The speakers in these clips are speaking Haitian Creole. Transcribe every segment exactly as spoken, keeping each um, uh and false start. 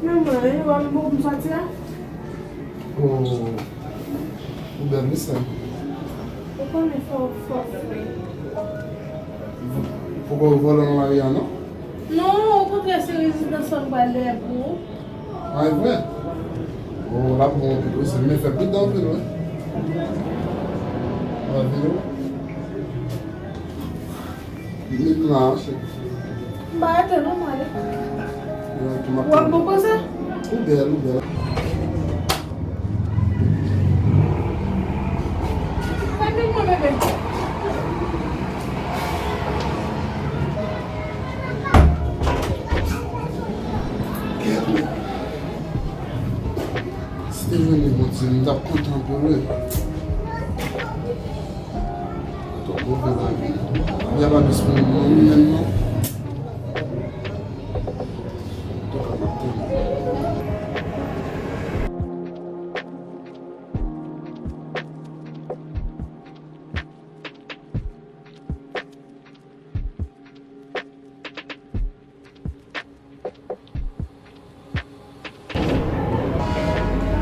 Manman, e wòl bon pou m sòti a? Oh, ou bèl wi sè. Ou konnen fò, fò fre. Poko vòlè nan lari a non? Non, okontrè, se rezidans lan m pral dèyè pou ou. A, e vre? Oh, l ap bon anpil wi sè, men fè pli dan anpil wi. Anpil wi. Li la, cheri. M pa rete non, m ale. Ou ap bon konsa? Ou bèl, ou bèl. Fè vin mwen, bebe. Kèt, men. Si te jwenn li, Bondye, m t ap kontan anpil, wi. Twò move lavi. Lavi a pa dous pou moun menm non. Antouka, m ap tann.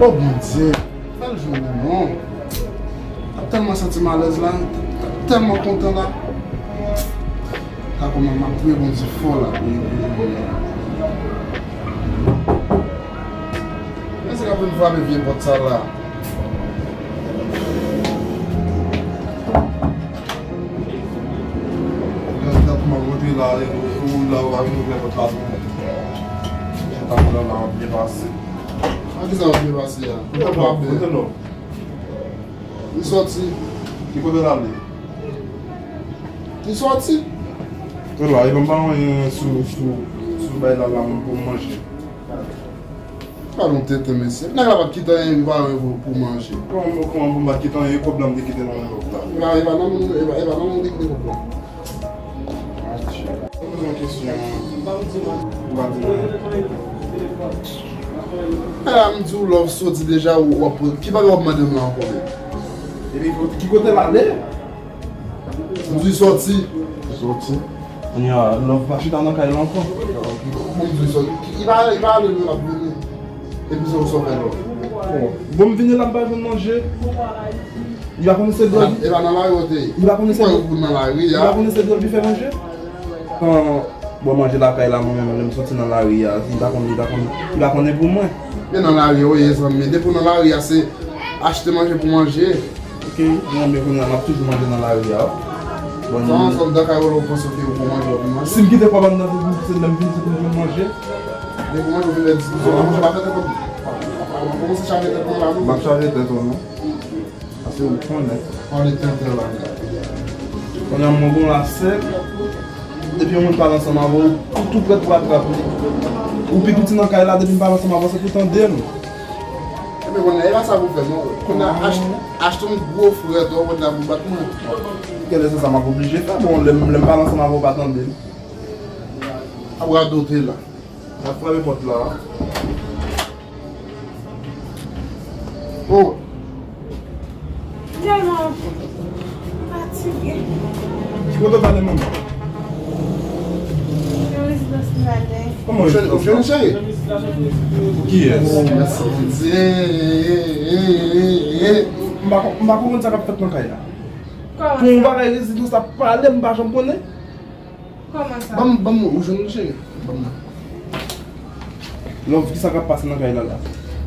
Oh Bondye, fè l jwenn li non. M ap tèlman santi m alèz la, m ap tèlman kontan la. Ka kòman m ap priye Bondye fò la pou li, pou li, pou li. Men se k ap vin frape vye pòt sa la. Gad, gad kòman m rantre la, e, e, ou la, ou pa vin ouvè pòt la pou mwen. Chita la, la, w ap byen pase. A kisa w ap byen pase a? Kote lòv? Kote lòv? Li sòti. Ki kote l ale? Li sòti. Ou la, e ban m pa anyen sou, sou, sou bay la, la, pou m manje. Pa non tenten, mesye. Nèg la pa t kite anyen, li pa anyen pou, pou manje. Kòman, kòman pou m pa t kite anyen, kòb la m te kite nan men lòv la? E pa, e pa nan men, e pa, e pa nan men li kite kòb la. Adje. Mwen poze yon kesyon. Ou pa di mwen. E la, m di w lòv soti deja, ou, w ap, ki bagay w ap mande m la ankò menm? Epi, ki kote l ale? M di sòti. Sòti. Kounye a, lòv pa chita nan kay la ankò. Bon, m di sòti. Li pa, li pa ale, non, l ap vini. Epi se ou sòti lòv. Bon, m vini la, m pa jwenn manje. Li pa konnen se dwòl. E pa nan lari ou te ye? Li pa konnen se dwòl. Ou nan lari a? Li pa konnen se dwòl li fè manje? Bon, manje lakay la, mwen menm, lè m sòti nan lari a, li pa konnen, li pa konnen, li pa konnen pou mwen. Men nan lari ou ye, zanmi. Depi w nan lari a, se achte manje pou manje. Ok, mwen menm kounye a, m ap toujou manje nan lari a. Bon, sa, ansanm dan kay ou la, ou panse ke ou pou manje, ou pou manje. Si m kite kòb anndan, se, se lè m vin, se pou m jwenn manje. Depi manje, ou vin fè diskisyon, manje pa fè tèt ou. Kòmanse chaje tèt mwen la, non? M ap chaje tèt ou, non. Paske ou konnen. Pale tenten la. Konnen mwen gon la sèk. Depi yon moun pale ansanm avè w, ou tou prèt pou atrap li. Ou pi piti nan kay la, depi m pale ansanm avè w, se pou tande m. Ebyen, konnen, e pa sa pou fè, non. Konnen, ach-, achte yon gwo frèt, ou konn la pou bat mwen. Kèlè se sa m ap oblije fè? Bon, lè m, lè m pale ansanm avè w, ou pa tande m. Ap radote la. N ap frape pòt la. Oh! Tèlman fatige. Ki kote w t ale, manman? Nan rezidans m t ale. Kòman rezidans la? Ou jwenn cheri? Kiyès? Oh, mèsi Bondye. M pa kon-, m pa konprann sa k ap fèt nan kay la. Kòman sa? Pou yon bagay rezidans la pale, m pa janm konnen. Kòman sa? Ban m, ban m, ou jwenn li, cheri? Ban m nan. Love, kisa k ap pase nan kay la la?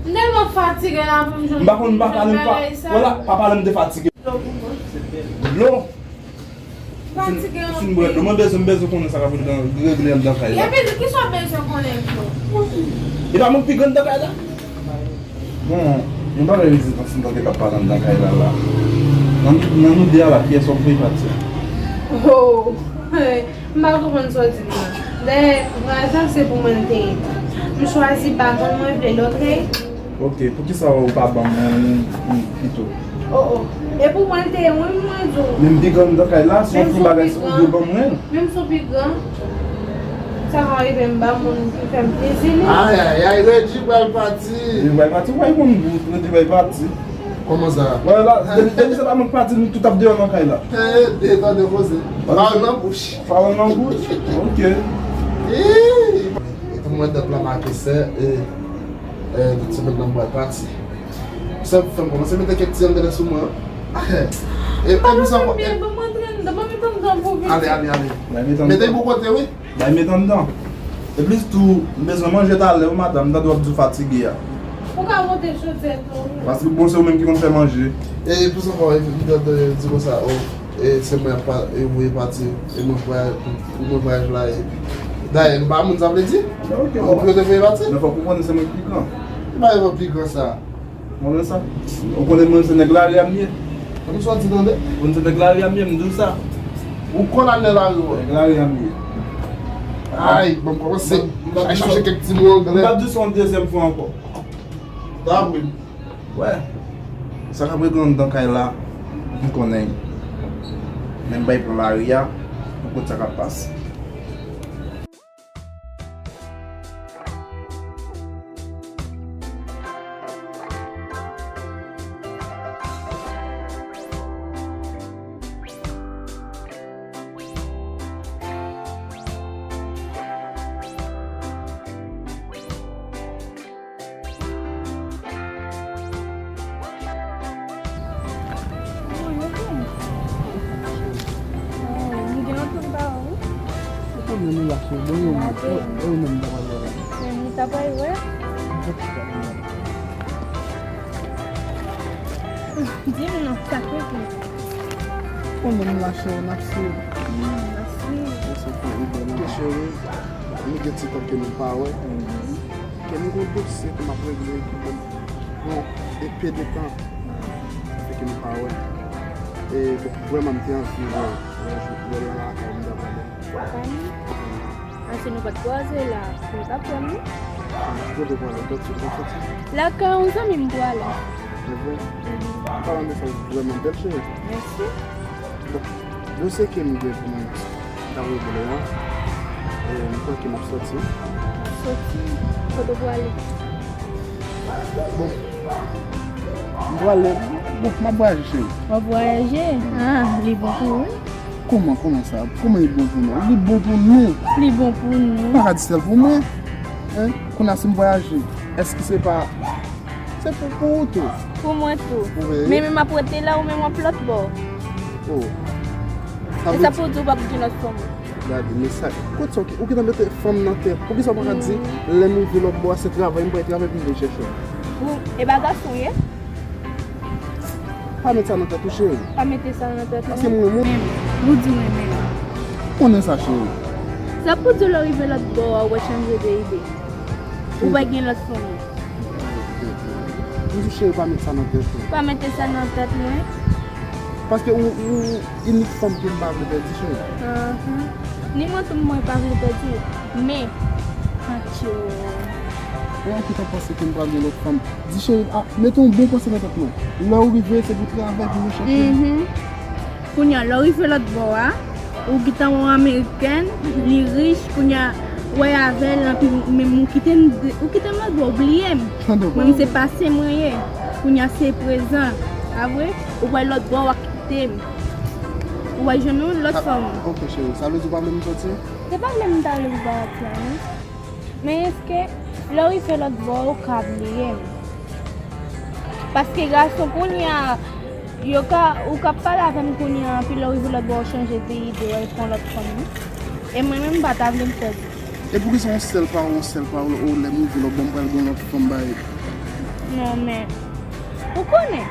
M tèlman fatige la pou m jwenn. M pa konn, m pa pale, m pa, bagay sa. Vwala, pa pale m de fatige. Dlo pou mwen. Dlo? Fatige anpil. Fin bwè dlo. Mwen bezwen, m bezwen konnen sa k ap regle anndan kay la. Epi, kisa w bezwen konnen dlo? E pa mwen ki pi grann anndan kay la? Bon, yon bagay rezidans m tande k ap pale anndan kay la la. Nan, nan nou de a la, kiyès w ap voye pati? Oh, m pa konprann sa w di m nan. Dayè, vwazen se pou mwen l te ye. M chwazi ba moun mwen vle l, oke? Oke, poukisa w pa ban mwen l pito? Oh, oh. E pou mwen l te ye, wi, mwen di w. Men m pi grann anndan kay la, si w ap fè yon bagay, se pou w ban mwen l. Menm si w pi gran, sa ka rive m ba moun ki fè m plezi li. Ayayay, Redji pral pati. Li pral pati, w pa konn bout, Redji pral pati. Kòman sa? Wè la, depi, depi se pa mwen k pati, nou tout ap deyò nan kay la. Eh, de, tande koze. Pawòl nan bouch. Pawòl nan bouch? Oke. Eey. Mwen dat la make sè, e, e, tout semèn nan m pral pati. Sa fè m kòmanse mete kèk ti anglè sou mwen. E, e, pou sa, e, ale, ale, ale. Mete pou kote, wi. Bay met anndan. Eplis tou, m bezwen manje talè wi madanm, m tande w ap di w fatige a. Ou ka monte chodyè tou. Paske bon, se ou menm ki konn fè manje. E pou sa fò, e, li tande di konsa, o, e, se mwen ap pa, e, voye pati, e mwen vwayaj, mwen vwayaj la, e. Dayè, m pa moun sa vle di. Ok, ou papa. Ou te voye pati? Men fòk ou konnen se mwen ki pi gran. Li pa yon pi gran sa. Mwen menm sa. Ou konnen mwen se nèg lari a m ye. Ou soti tande? Mwen se nèg lari a m ye, m di w sa. Ou konn al nan lari w. Nèg lari a m ye. Ay, bon, kòmanse. Ay, chache kèk ti mo anglè. M p ap di sa yon dezyèm fwa ankò. Ta vre. Wè. Sa k ap regle anndan kay la, m konnen. Men m bay plan lari a, pou kote sa k ap pase. Ou konnen nou la, cheri. Bon, yo, yo, yo, menm dapre yo la. Men nou ta pral wè. Di m non, sa k rete. Ou konnen nou la, cheri, n ap swiv. N ap swiv. Cheri, nou gen ti tan ke nou pa wè. Ke nou gon dosye ke m ap regle ki bon, bon, epe de tan. Sa fè ke nou pa wè. E, bon, vrèman, m te anvi wè, wè, wè l la lakay m, m ta pale. Lakay nou? Paske nou pa t kwaze la, nou t ap wè m, non? Kote w prale? Dòt sou, dòt soti? Lakay yon zanmi m prale. Se vre? An palan de sa, ou vrèman bèl, cheri. Mèsi. Bon, dosye ke m gen pou mwen, m ta regle a. E, m kwè ke m ap soti. Soti? Kote w prale? Bon, m prale, bon, m ap vwayaje, cheri. W ap vwayaje? Ah, li bon pou ou. Kòman, kòman sa? Kòman li bon pou nou? Li bon pou nou. Li bon pou nou. Ou pa ka di sèl pou mwen. Hein? Kounye a si m vwayaje, èske se pa, se pou, pou ou tou? Pou mwen tou. Wi. Men, men m ap rete la, ou menm w ap lòt bò. Oh. E sa pou di w p ap gen lòt fanm? Gade, men sa, kote sa, ou gentan mete fanm nan tèt. Poukisa w pa ka di, lè m rive lòt bò a, se travay, m pral travay pou m vin chèche w? Ou, e pa gason w ye? Pa met sa nan tèt ou, cheri. Pa mete sa nan tèt mwen. Paske m renmen w. Menm, ou di mwen menm. Konnen sa, cheri. Sa pou di lè w rive lòt bò a, ou wè chanje de ide. Ou pa gen lòt fanm. M di cheri pa met sa nan tèt ou. Pa mete sa nan tèt mwen. Paske ou, ou inik fanm ke m pa vle pèdi, cheri. Ni mwen tou mwen pa vle pèdi. Men, atyo. Ou anki ta panse ke m pral gen lòt fanm. Di cheri, ah, mete yon bon panse nan tèt mwen. Lè ou rive, se pou travay pou nou chèche. Kounye a, lè w rive lòt bò a, ou gentan wè yon amerikèn, li rich, kounye a, w wè avè l, anpi menm ou kite m, ou kite m lòt bò, ou bliye m. Mwen, m se pase mwen ye. Kounye a, se prezan. Pa vre? Ou wè lòt bò, w ap kite m. Ou wè jwenn yon lòt fanm. Ok, cheri, sa vle di w pa vle m soti? Se pa vle m ta vle m pa pati a, non. Men èske lè w rive lòt bò, ou ka bliye m? Paske gason kounye a, yo ka, ou ka pale avè m kounye a, anpi lè w rive lòt bò, ou chanje de ide, w al pran lòt fanm, wi. E mwen menm, m pa ta vle m pèdi. E poukisa yon sèl pawòl, yon sèl pawòl, o, lè m rive lòt bò, m pral gen yon lòt fanm bay? Non, men, ou konnen.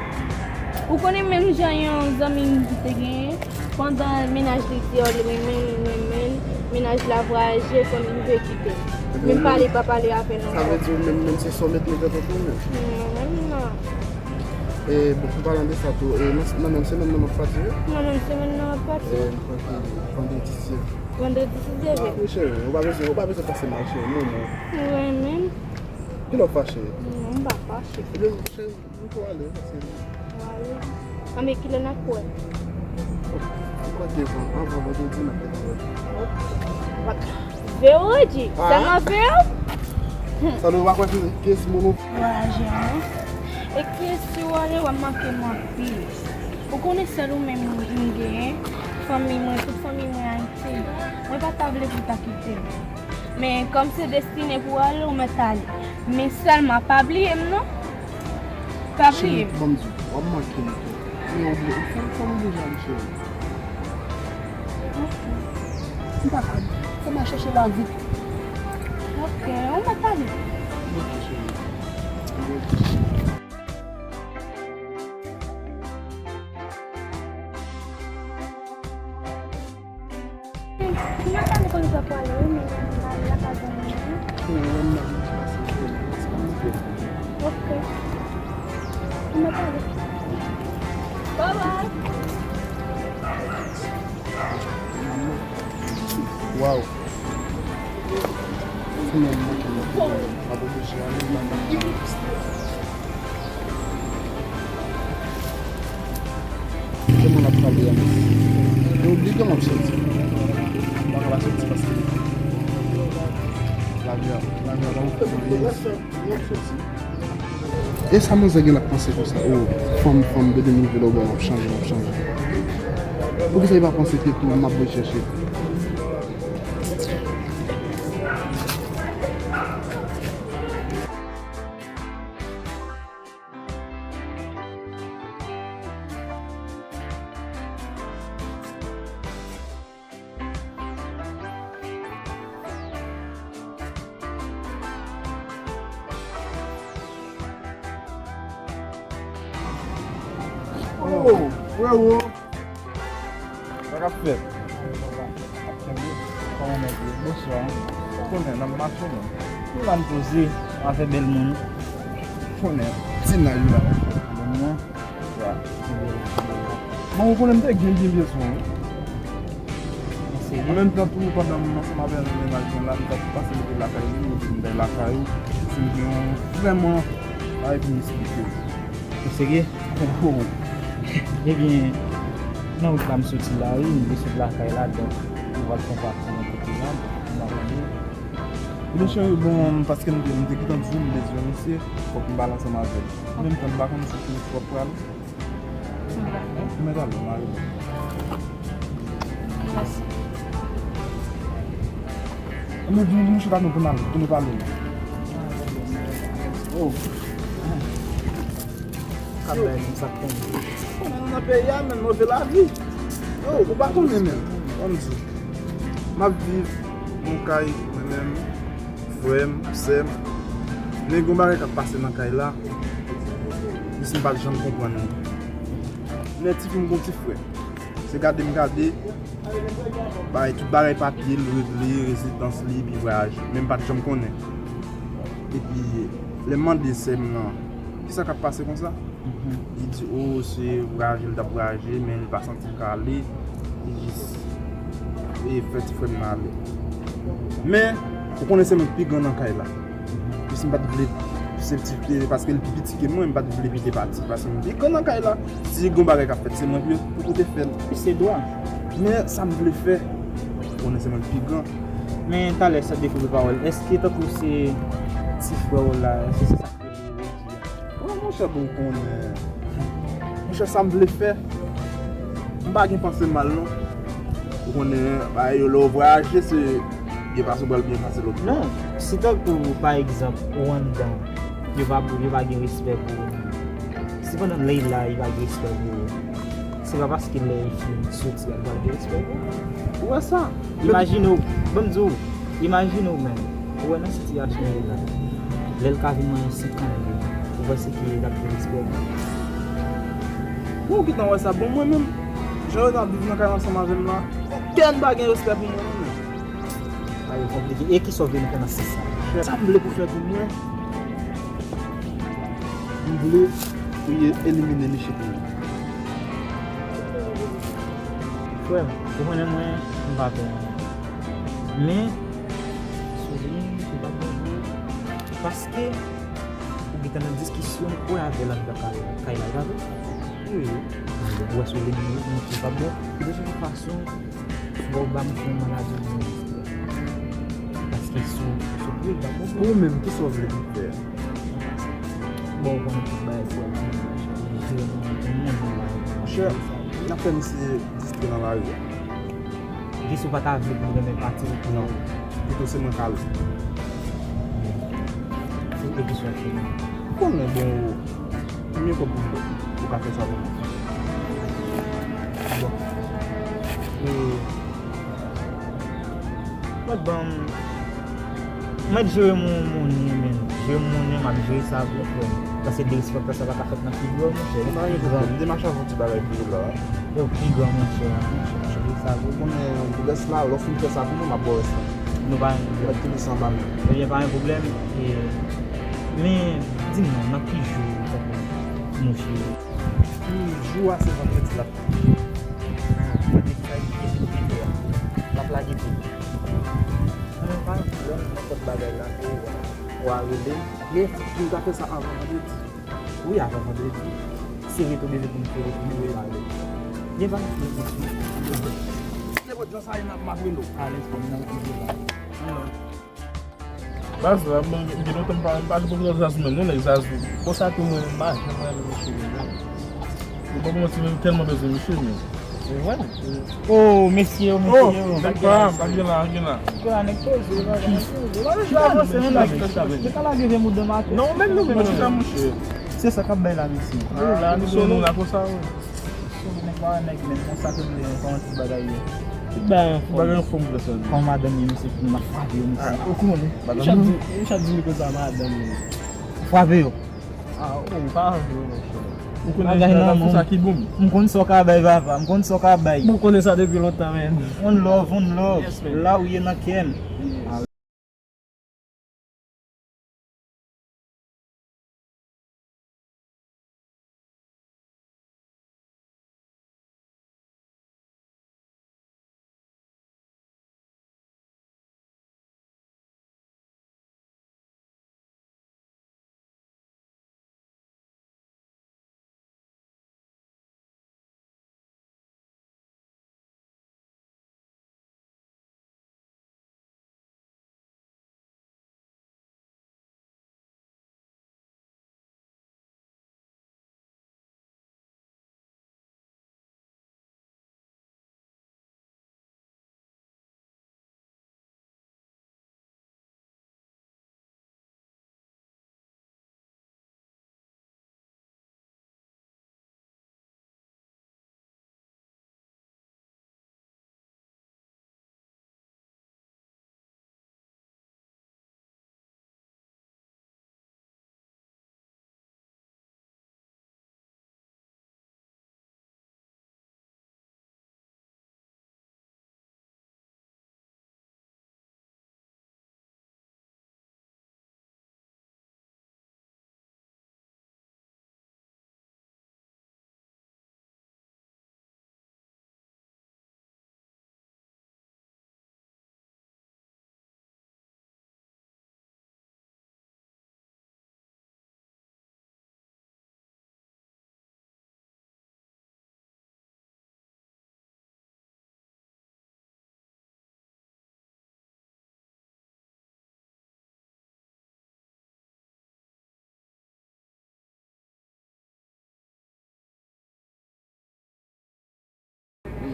Ou konnen menm jan yon zanmi m ki te genyen, pandan mennaj li di, o, li renmen l, li renmen l, mennaj la vwayaje, konn li rive kite l. Menm pale, pa pale avè l ankò. Sa vle di ou menm, menm se sa w met nan tèt ou tou menm? Non, menm non. E, bon, an palan de sa tou, e, nan, nan menm semèn nan, n ap pati, wi? Nan menm semèn nan, n ap pati. E, m kwè ke vandredi, si Dye vle. Vandredi, si Dye vle. Wi, cheri, ou pa bezwen, ou pa bezwen panse mal, cheri, non, non. Ou renmen m? Kilè w fache? Non, m pa fache. Ebyen, cheri, nou tou ale, paske. Ou ale. Anben, kilè n ap wè? M kwè ke van-, anvan vandredi, n ap fè travay. Vendredi? Ah. Sèlman vendredi? Sa nou pa kwè se, ke si moun ou. Vwayaje, non? E ke si w ale, w ap manke m anpil. Ou konnen sèl ou menm m genyen, fanmi mwen, tout fanmi mwen Ayiti. Mwen pa ta vle pou w ta kite m. Men kòm se destine pou w ale, ou mèt ale. Men sèlman, pa bliye m non. Pa bliye m. Cheri, ban m di w, w ap manke m tou. Men ou bli-, ou fè m, fè m oblije ale, cheri. M pa ka. Fè m al chèche lavi. Ok, ou mèt ale. Ok, cheri. M pa t ale kote sa pwale wi, men m ale lakay zanmi m nan. Ok. M pa t ale. Bye bye. Waw. Finalman, m ap oblije ale, m pa ka. Kòman l ap pale a? E oblije m ap soti. M pa ka pa soti paske lavi a, lavi a pa okipe mwen. E sa manzè gen l ap panse konsa? O, fanm, fanm, bebe nouvel, o, bon, m ap chanje, m ap chanje. Poukisa li pa panse ke tou m ap voye chèche? Oh, frero! Sa k ap fèt? Kòman nèg yo? Bonswa. Ou konnen, n ap mache, non. Nou la n poze, afè bèl moun. Konnen, ti naj la. Bèl moun. Bon, ou konnen m te gen byen bezwen. An menm tan tou, pandan m ansanm avè l nan mennaj mwen la, m t ap pase mete lakay li, epi m bay lakay ou. Si m gen yon vrèman bagay pou m esplike w. Ou serye? Oh. Ebyen, nan wout la m soti la wi, m te sot lakay la, donk m pral konpa pou mwen kote la, m ap rele. Ebyen cheri, bon, paske m te, m te gentan di w m bezwen misye, fòk m pale ansanm avè l. An menm tan, m pa konn si w konnen si w ap pral. Ou mèt ale, m ale. Mèsi. Ebyen, vini, vini, chita nou pou n ale, pou nou pale. Oh. Ka bay moun sa k konnen. Konnen nou nan peyi a, men move lavi. Oh, ou pa konnen, men. Ban m di w. M ap viv nan kay, mwen menm. Frè m, sè m, men gen yon bagay k ap pase nan kay la, jis m pa t janm konprann li. Men tifi m gen yon ti frè. Se gade m gade, bay tout bagay papye l regle, rezidans li, epi vwayaje. Men m pa t janm konnen. Epi, lè m mande sè m nan, kisa k ap pase konsa? Li di, o, se vwayaje l t ap vwayaje, men li pa santi l ka ale. Li jis, e, fè ti frè m nan ale. Men, ou konnen se mwen k pi gran nan kay la. Jis m pa t vle, se ti, e, paske l pi piti ke mwen, m pa t vle kite pati. Paske m pi gran nan kay la. Si gen yon bagay k ap fèt, se mwen pou, pou kote fè l. Wi, se dwa. Men, sa m vle fè, ou konnen se mwen k pi gran. Men, talè, san defo de pawòl, èske tankou se ti frè w la, èske se sa? Wi, monchè, bon, ou konnen. Monchè, sa m vle fè, m pa gen panse mal, non. Ou konnen, bagay yo, lè w vwayaje, se byen pase, w pral byen pase lòt bò. Non, si tankou, pa egzanp, ou anndan, yo pa, yo pa gen respè pou ou. Si pandan lè y la, yo pa gen respè pou ou. Se pa paske lè y fin soti a, l pral gen respè pou ou. Ou wè sa? Imajine w, ban m di w, imajine w menm, ou wè nan sitiyasyon l la, lè l ka vin manyen senk kandel, ou panse ke l ap gen respè pou ou? Bon, ou gentan wè sa. Bon, mwen menm, jan yo t ap viv nan kay ansanm avè m la, okenn pa gen respè pou mwen, non, menm. Bagay yo konplike. E kisa w vle nou fè nan sans sa? Sa m vle pou fè pou mwen, m vle pou yo elimine Michik nan. Frè m, ou konnen mwen, m pa pè anyen. Men, Soulin, ou pa pè anyen. Paske, ou gentan nan diskisyon, ou wè avè l anndan kay, kay la, pa vre? Wi. Ou wè Soulin, nou, nou, nou pa bon. Ou bezwen yon fason, fò w ba m fè yon manadjè nan listwa. Paske sou, sou pye, l pa bon. Ou menm, kisa w vle pou m fè? Bon, ou konnen tout bagay pou ap vini, monchè. Monchè, n ap fè misye distrè nan lari a. Jis ou pa ta vle pou l renmen pati l pou... Non. Pito se mwen k ale. Ou konnen, bon, ou, ou mye kòb pou ou ka fè sa pou mwen. Bon. E, mwen ban m Mwen jere mon monnen, men. Jere monnen, m ap jere sa vre, frè m. Paske derespektasyon pa ka fèt nan figi w, monchè. Li pi gran. Demach avè w ti bagay pou yo la. Yo pi gran, monchè. Monchè, m ap jere sa vre. Ou konnen, rès la, lè w fin fè sa pou mwen, m ap ba w rès la. Nou pa gen pwoblèm. Mèt kite sa anba men. Ebyen, pa gen pwoblèm. E, men, di m non, nan ki jou sa pou nou jere? Jou a se vandredi la. Vandredi la, li gen pou fete a. L ap lage peyi. Mwen pa gen pwoblèm, nenpòt bagay la, ke w a rele m. Men, pou n ta fè sa avan vandredi. Wi, avan vandredi. Se retounen pou n fè retounen, wi, ale. Gen pa gen pwoblèm. Nenpòt jan sa ye, m ap, m ap rele w. Alèz, frè m, nan okipe la. Baz la, mwen, m gen lontan m pa, m pa gen pwoblèm Zazou menm, non, nèg Zazou. Konsa tou mwen, m pa janm renmen mesye yo, non. Mwen pa manti, men m tèlman bezwen misye, men. Se vre? Oh, mesye yo, mesye yo. Oh, nèg pa, pa gen la, gen la. Gen la, nèg poze, nèg poze. Lè jou avanse, men nèg. Yo ka lage vye moud nan maten. Non, men nou, men chita, monchè. Se sa k ap bay la, mesye. Ah, la, nou sou nou la konsa, wi. Sou nèg pa nèg menm konsa ke nou ye, kòman ti bagay yo? Tout bagay anfòm. Bagay anfòm, frè Sèl. Kòman madanm li, misye fini, m ap frape yo, misye. Ah, ou konnen. Madanm li. Richard di, Richard di m konsa madanm li. Frape yo. Ah, ou pa anvi, monchè. Ou konnen bagay nan men w. Sa ki bon. M konn sa w ka bay, papa. M konn sa w ka bay. Bon, ou konnen sa depi lontan, men. One love, one love. Yes, man. La ou ye nan kè m. Yes.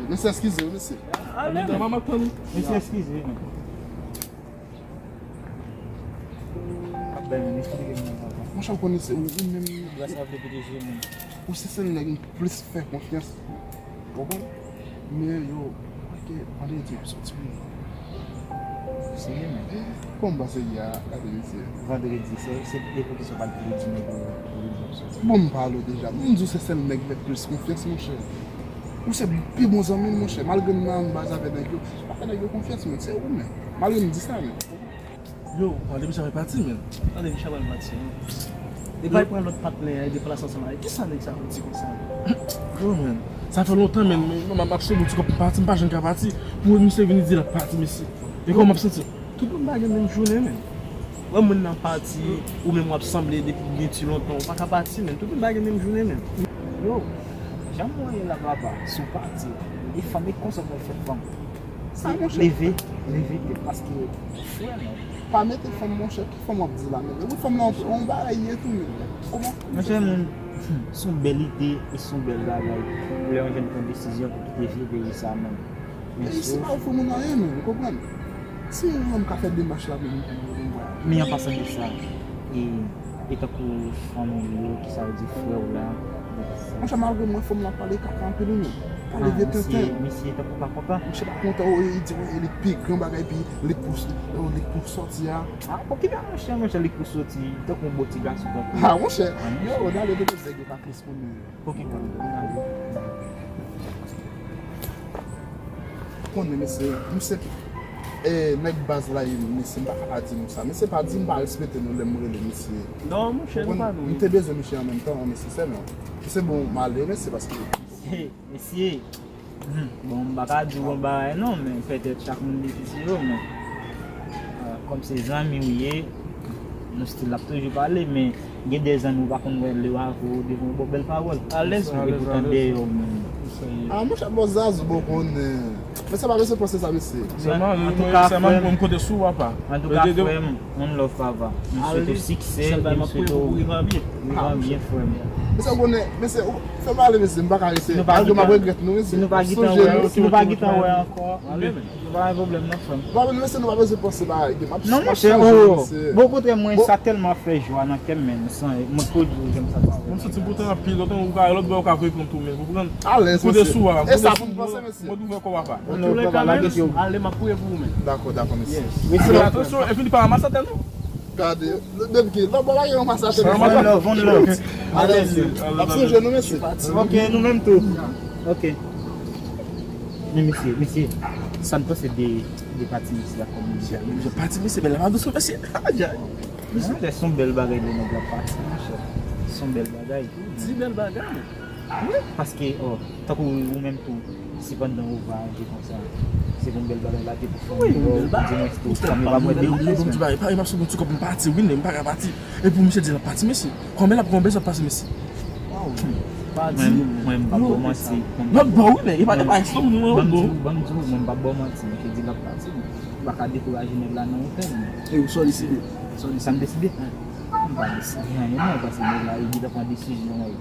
Mesye, eskize wi, mesye. Mesye, eskize wi, men. Ap bay men, eksplike m nan papa. Monchè, ou konnen se ou, ou menm. Gras a Bondye, P D G, men. Ou se sèl nèg m plis fè konfyans. Ou konprann? Men yo, ok, vandredi m ap soti pou mwen. Serye, men. Kòman w pa serye a, gade mesye. Vandredi, se, se depi ki sou pa l pou di nèg yo, pou di m ap soti. Bon, m pale w deja. M di w se sèl nèg m fè plis konfyans, monchè. Ou se pi bon zanmi m, monchè. Malgre m nan baz avè nèg yo, m pa fè nèg yo konfyans, men se ou, men. Malgre m di sa, men. Yo, pale misye pral pati, men. Tande, misye pral pati, non. Li pral pran lòt patnè, li deplase ansanm avè l. Kisa nèg sa ap di konsa? Yo, men. Sa fè lontan, men. M, m, m ap sou ti kòb pati, m pa janm ka pati. Pou misye vini di l ap pati, mesye. E kòman m ap santi? Tout moun pa gen menm jounen, men. Wè moun nan pati, ou menm w ap sanble depi byen ti lontan, ou pa ka pati, men. Tout moun pa gen menm jounen, men. Yo, jan m wè la, papa, si w pati, e fanm, e konsa w pral fè fanm. Sa, monchè. Leve, leve tèt, paske, frè, men. Pa mete fanm, monchè. Ki fanm w ap di la, men? Wi, fanm nan, yon bagay ye tou, men. Kòman? Monchè, moun, hmm, se yon bèl ide e se yon bèl bagay. Pou lè yon jèn pran desizyon pou kite vye peyi sa, men. Men isi pa ofri moun anyen, men, ou konprann? Si yon nonm ka fè demach la menm pou mwen, mwen. Men an pasan de sa, e, e tankou fanmi w yo, ki sa yo di frè w la, sa. Monchè, malgre mwen, fanm lan pale kaka anpil wi menm. Pale vye tenten. Misye tankou pa kontan. Misye pa kontan, wi, li di wi, li pi gran bagay, pi li k pou, li k pou sòti a. Ah, poukisa monchè, monchè, li k pou sòti, tankou yon bon ti gason tankou. Ah, monchè, yo, n ale de nèg yo pa plis pou nou. Poukisa? Konnen, mesye, misye, e, nèg baz la, e, mesye, m pa ka pa di nou sa. Mesye, pa di m pa respekte nou lè m rele misye. Non, monchè, nou pa nou. M te bezwen misye an menm tan, mesye, sèlman. Misye, bon, m ale, mesye, paske. Mesye, hmm, bon, m pa ka di w yon bagay non, men petèt chak moun gen kite yo, men, euh, kòm se zanmi w ye, nou still ap toujou pale, men gen de zanmi w pa konn wè lè w avè w devan w ba w bèl pawòl. Alèz, wi, e poutan deyò w menm. Ah, monchè, bon, Zazou, bon, konnen. Men sa pa bezwen panse sa, mesye. Sèlman, sèlman m kote sou w apa. Antouka, frè m, one love, papa. M swete w siksè, e m swete w vivan byen, frè m. Mesye, ou konnen, mesye, ou fè m ale, mesye, m pa ka rete. Malgre m ap regrèt nou, mesye. Si nou pa gentan wè, si nou pa gentan wè ankò, pa gen pwoblèm non, frè m. Non, men mesye, nou pa bezwen panse bagay, m ap, non, monchè, oh, bon, okontrè, mwen, sa tèlman fè jwa nan kè m, men, mwen, kote ou jwenn sa. Mwen santi poutan anpil, lòt ou ka, lòt bò ou ka voye pran tou, men, ou konprann? Alèz, mesye. Kote sou a, e sa pou m panse, mesye. Mwen ouvè kò apa. Antouleka, men, ale, m ap priye pou ou, men. Dakò, dakò, mesye. Yes. Atansyon, epi li pa ranmase atè, non. Gade, depi ki lòt bò la, yo ranmase atè. One love, one love. Alèz, ap sonje nou, mesye. Ok, nou menm tou. Ok. Men mesye, mesye, sa n panse de, de pati misye a kòm lidè? Pati misye, men la pa dous, mesye. Ay, ay. Mesye, se yon bèl bagay lè nèg la pati, monchè. Se yon bèl bagay. Di bèl bagay. Wi, paske, oh, tankou ou menm tou, si pandan ou va aji konsa, se pou yon bèl bagay la te pou fè yon bèl bagay. Di mwen, si tou, sa m pa mwen de. Bon, di bagay, pa, m ap sou bon ti kòb, m pati, wi, men m pa ka pati. Epi misye di l ap pati, mesye. Kòman l ap gen yon bèl sa pase, mesye? Mwen, mwen, m pa ba w manti. Lòt bò, wi, men, e pa, e pa ekstra, mwen, lòt bò. Ban m di w, ban m di w, mwen, m pa ba w manti, misye di l ap pati, men. M pa ka dekouraje nèg la nan yon tèm, men. E ou sa w deside? Sa m deside? M pa deside anyen non, paske nèg la, li gentan pran desizyon, wi.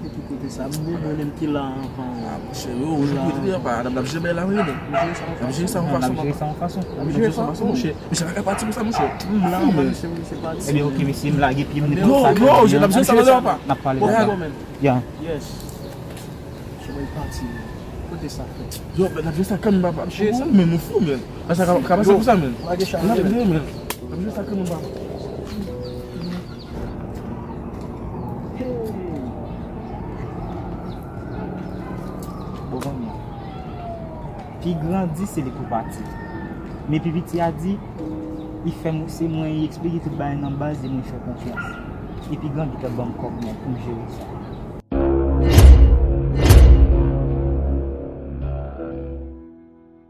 E ki kote sa? Mwen, mwen menm ki la anvan. Ah, monchè, yo, ou jwenn kote li anvan. N ap, n ap jere bagay la, wi, men. N ap jere sa yon fason, papa. N ap jere sa yon fason. N ap jere sa yon fason, monchè. Mesye pa ka pati konsa, monchè. M la anvan, mesye, mesye pati. Ebyen, ok, mesye, m lage pye m, nou konn sa. Yo, yo, n ap jere sa, papa. N ap pale. Ya. Yes. Chòmay pati, men. Kote sa fèt? Yo, men, n ap jere sa kanmenm, papa. Ou menm ou fou, men. Sa ka, ka pase konsa, men. Lage chay la, men. N ap jere sa kanmenm, papa. Bon, kounye a. Pi gran di se li pou pati. Men pi piti a di, li fè m, se mwen, li eksplike tout bagay nan baz e mwen fè konfyans. E pi gran gentan ban m kòb mwen pou m jere sa.